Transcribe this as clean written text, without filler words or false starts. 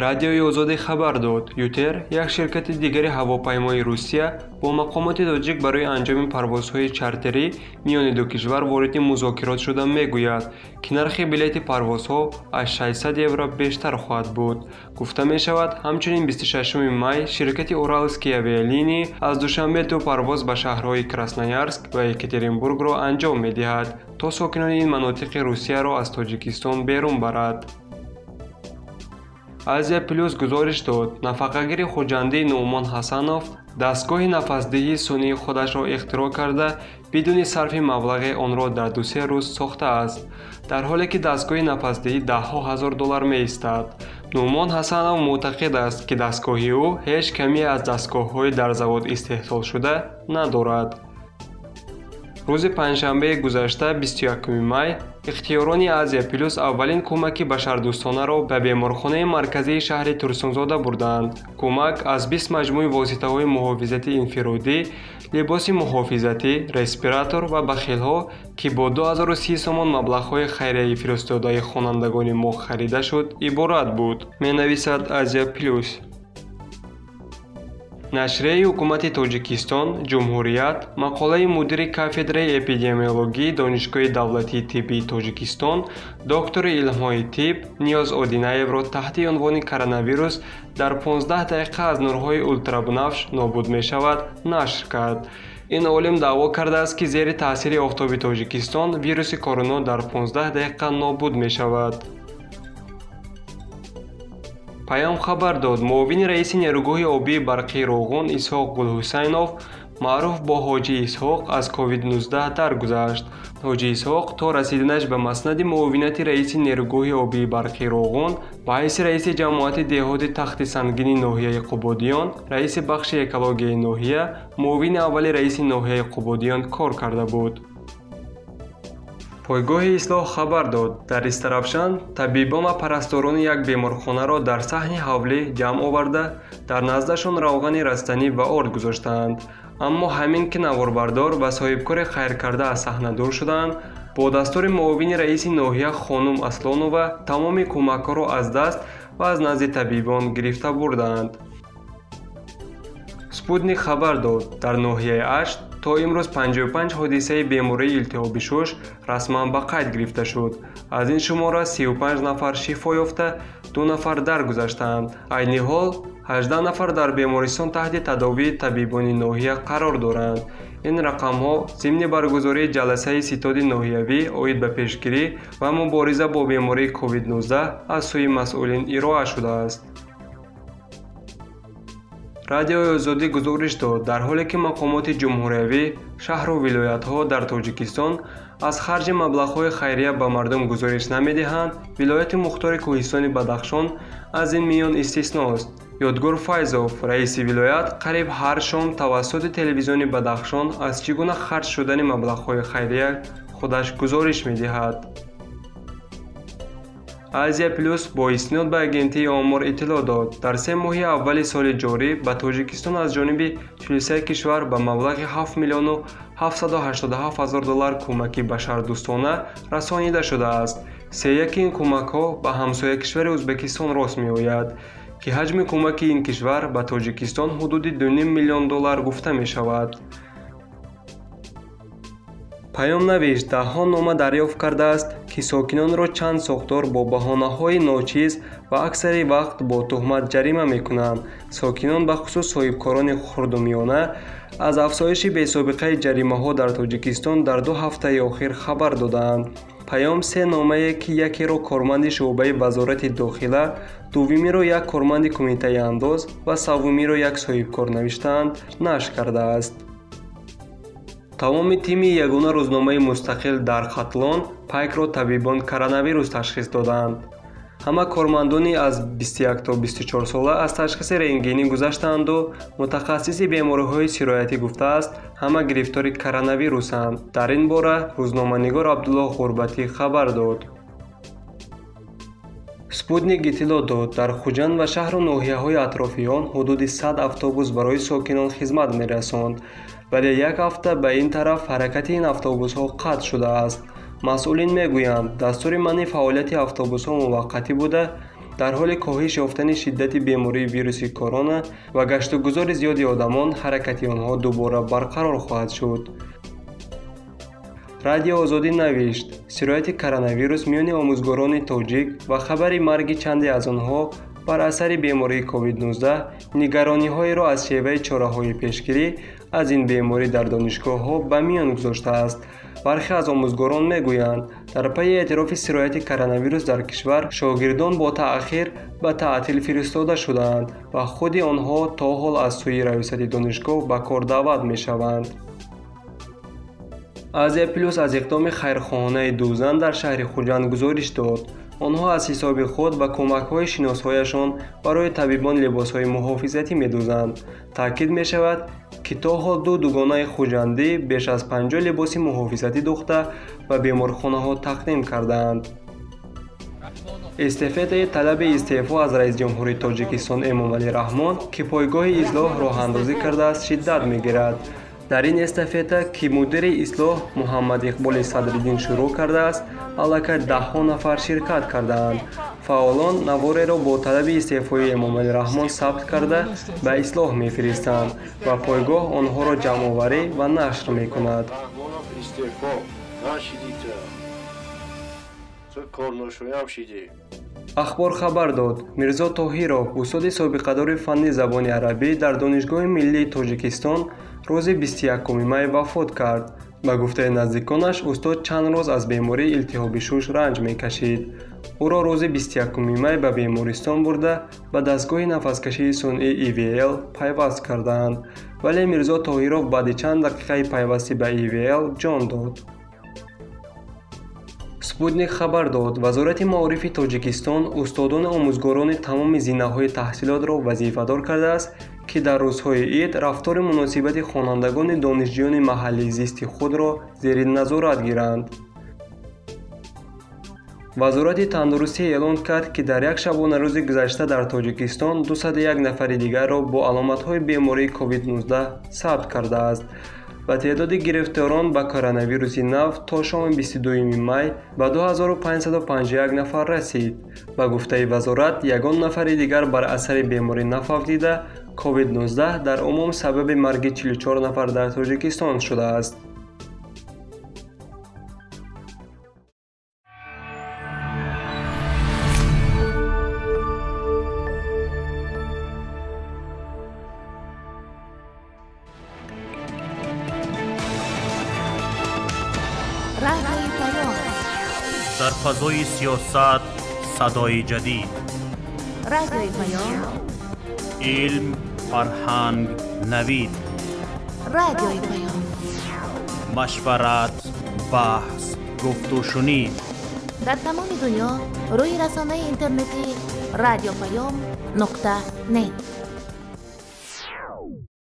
Радиои Озодӣ хабар дод. Ютер, як ширкати дигари ҳавопаймои Русия, бо мақомоти тоҷик барои анҷоми парвозҳои чартерӣ миёни ду кишвар вориди музокирот шуда мегӯяд, ки нархи билети парвозҳо аз 600 евро бештар хоҳад буд. Гуфта мешавад, ҳамчунин 26 май ширкати Уралские авиалинии аз Душанбе ду парвоз ба шаҳрҳои Красноярск ва Екатеринбургро анҷом медиҳад, то сокинони ин манотиқи Русияро аз Тоҷикистон берун барад. Азия Плюс гузориш дод, нафақагири хуҷандии Нуъмон Ҳасанов дастгоҳи нафасдиҳии сунъии худашро ихтироъ карда, бидуни сарфи маблағе онро дар ду-се рӯз сохтааст, дар ҳоле ки дастгоҳи нафасдиҳӣ даҳҳо ҳазор доллар меистад. Нуъмон Ҳасанов мӯътақид аст, ки дастгоҳи ӯ ҳеҷ камие аз дастгоҳҳои дар завод истеҳсолшуда надорад. Рӯзи панҷшанбеи гузашта, 21 май, ихтиёрони Азия Плюс аввалин кӯмаки башардӯстонаро ба беморхонаи марказии шаҳри Турсунзода бурданд. Кӯмак аз 20 маҷмӯи воситаҳои муҳофизати инфиродӣ, либоси муҳофизатӣ, респиратор ва бахилҳо, ки бо 2030 сомон маблағҳои хайрияи фиристодаи хонандагони мо харида шуд, иборат буд, менависад Азия Плюс. Нашрияи ҳукумати Тоҷикистон «Ҷумҳурият» мақолаи мудири кафедраи эпидемиологии Донишгоҳи давлатии тиббии Тоҷикистон, доктори илмҳои тиб Ниёз Одинаевро таҳти унвони «Коронавирус дар 15 дақиқа аз нурҳои ултрабунафш нобуд мешавад» нашр кард. Ин олим даъво кардааст, ки зери таъсири офтоби Тоҷикистон вируси корона дар 15 дақиқа нобуд мешавад. Паём хабар дод, муовини раиси нерӯгоҳи обии барқии Роғун Исҳоқ Гулҳусайнов, маъруф бо Ҳоҷи Исҳоқ, аз COVID-19 даргузашт. Ҳоҷи Исҳоқ то расиданаш ба маснади муовинати раиси нерӯгоҳи обии барқии Роғун ба ҳайси раиси ҷамоати деҳоти Тахти Сангини ноҳияи Қубодиён, раиси бахши экологияи ноҳия, муовини аввали раиси ноҳияи Қубодиён кор карда буд. Пойгоҳи Ислоҳ хабар дод, дар Истаравшан табибон ва парасторони як беморхонаро дар саҳни ҳавлӣ ҷамъ оварда, дар наздашон равғани растанӣ ва орд гузоштаанд. Аммо ҳамин ки наворбардор ва соҳибкори хайркарда аз саҳна дур шуданд, бо дастури муовини раиси ноҳия хонум Аслонова тамоми кӯмакҳоро аз даст ва аз назди табибон гирифта бурданд. Спутник хабар дод, дар ноҳияи Ашт то имрӯз 55 ҳодисаи бемории илтиҳоби шуш расман ба қайд гирифта шуд. Аз ин шумора 35 нафар шифо ёфта, 2 нафар даргузаштаанд. Айни ҳол 18 нафар дар бемористон таҳти тадовии табибони ноҳия қарор доранд. Ин рақамҳо зимни баргузории ҷаласаи ситоди ноҳиявӣ оид ба пешгирӣ ва мубориза бо бемории COVID-19 аз сӯи масъулин ироа шудааст. Радиои Озодӣ гузориш дод, дар ҳоле ки мақомоти ҷумҳуриявӣ, шаҳру вилоятҳо дар Тоҷикистон аз харҷи маблағҳои хайрия ба мардум гузориш намедиҳанд, вилояти мухтори Кӯҳистони Бадахшон аз ин миён истисност. Ёдгор Файзов, раиси вилоят, қариб ҳар шом тавассути телевизиони Бадахшон аз чӣ гуна харҷ шудани маблағҳои хайрия худаш гузориш медиҳад. Азия Плюс бо истинод ба агентии омор иттилоъ дод, дар се моҳи аввали соли ҷорӣ ба Тоҷикистон аз ҷониби 43 кишвар ба маблағи 7 миллиону 787 ҳазор доллар кӯмаки башардӯстона расонида шудааст. Сеяки ин кӯмакҳо ба ҳамсоя кишвари Ӯзбекистон рост меояд, ки ҳаҷми кӯмаки ин кишвар ба Тоҷикистон ҳудуди 2,5 миллион доллар гуфта мешавад. Паём навишт, даҳҳо нома дарёфт кардааст, ки сокинонро чанд сохтор бо баҳонаҳои ночиз ва аксари вақт бо туҳмат ҷарима мекунанд. Сокинон, бахусус соҳибкорони хурду миёна, аз афзоиши бесобиқаи ҷаримаҳо дар Тоҷикистон дар ду ҳафтаи охир хабар додаанд. Паём се номае, ки якеро корманди шӯъбаи вазорати дохила, дуввумиро як корманди кумитаи андоз ва севумиро як соҳибкор навиштаанд, нашр кардааст. Тамоми тими ягона рӯзномаи мустақил дар Хатлон Пайкро табибон коронавирус ташхис додаанд. Ҳама кормандони аз 21 то 24 сола аз ташхиси рентгенӣ гузаштаанду мутахассиси бемориҳои сироятӣ гуфтааст, ҳама гирифтори коронавирусанд. Дар ин бора рӯзноманигор Абдуллоҳ Ғурбатӣ хабар дод. Спутник иттилоъ дод, дар Хуҷанд ва шаҳру ноҳияҳои атрофи он ҳудуди 100 автобус барои сокинон хизмат мерасонд, вале як ҳафта ба ин тараф ҳаракати ин автобусҳо қатъ шудааст. Масъулин мегӯянд, дастури манъи фаъолияти автобусҳо муваққатӣ буда, Дар ҳоли коҳиш ёфтани шиддати бемории вируси корона ва гаштугузори зиёди одамон, ҳаракати онҳо дубора барқарор хоҳад шуд. Радио Озодӣ навишт: сирояти коронавирус миёни омӯзгорони тоҷик ва хабари марги чанде аз онҳо бар асари бемории COVID-19 нигарониҳоеро аз шеваи чораҳои пешгирӣ аз ин беморӣ дар донишгоҳҳо ба миён гузоштааст. Бархе аз омӯзгорон мегӯянд, дар пайи эътирофи сирояти коронавирус дар кишвар шогирдон бо таъхир ба таътил фиристода шудаанд ва худи онҳо то ҳол аз сӯи раёсати донишгоҳ ба кор даъват мешаванд. Азия Плюс аз иқдоми хайрхоҳонаи ду зан дар шаҳри Хуҷанд гузориш дод. Онҳо аз ҳисоби худ ва кӯмакҳои шиносҳояшон барои табибон либосҳои муҳофизатӣ медӯзанд. Таъкид мешавад, ки то ҳол ду дугонаи хуҷандӣ беш аз 50 либоси муҳофизатӣ дӯхта ба беморхонаҳо тақдим кардаанд. Эстафетаи талаби истеъфо аз раисҷумҳури Тоҷикистон Эмомалӣ Раҳмон, ки пойгоҳи ислоҳ роҳандозӣ кардааст, шиддат мегирад. Дар ин эстафета, ки мудири ислоҳ Муҳаммад Иқболи Садриддин шурӯъ кардааст, аллакай даҳҳо нафар ширкат кардаанд. Фаъолон навореро бо талаби истеъфои Эмомалӣ Раҳмон сабт карда ба ислоҳ мефиристанд ва пойгоҳ онҳоро ҷамъоварӣ ва нашр мекунад. Ахбор хабар дод: Мирзо Тоҳиров, устоди собиқадори фанни забони арабӣ дар Донишгоҳи миллии Тоҷикистон, рӯзи 21 май вафот кард. Ба гуфтаи наздиконаш, устод чанд рӯз аз бемории илтиҳоби шуш ранҷ мекашид. Ӯро рӯзи 21 май ба бемористон бурда, ба дастгоҳи нафаскашии сунъӣ ИВЛ пайваст кардаанд. Вале Мирзо Тоҳиров баъди чанд дақиқаи пайвастӣ ба ИВЛ ҷон дод. Спутник хабар дод: Вазорати маорифи Тоҷикистон устодону омӯзгорони тамоми зинаҳои таҳсилотро вазифадор кардааст, ки дар рӯзҳои ид рафтори муносибати хонандагони донишҷӯёни маҳаллии зисти худро зери назорат гиранд. Вазорати тандурустӣ эълон кард, ки дар як шабонарӯзи гузашта дар Тоҷикистон 201 нафари дигарро бо аломатҳои бемории COVID-19 сабт кардааст ва теъдоди гирифторон ба коронавируси нав то шоми 22 май ба 2551 нафар расид. Ба гуфтаи вазорат, ягон нафари дигар бар асари беморӣ нафавтида, COVID-19 дар умум сабаби марги 44 нафар дар Тоҷикистон шудааст. Дар фазои сиёсат садои ҷадид, Радиои Паём, илм, фарҳанг, навид, Радиои Паём, машварат, баҳс, гуфтушунид. Дар тамоми дунё рӯи расонаи интернетии радиопаём.нет.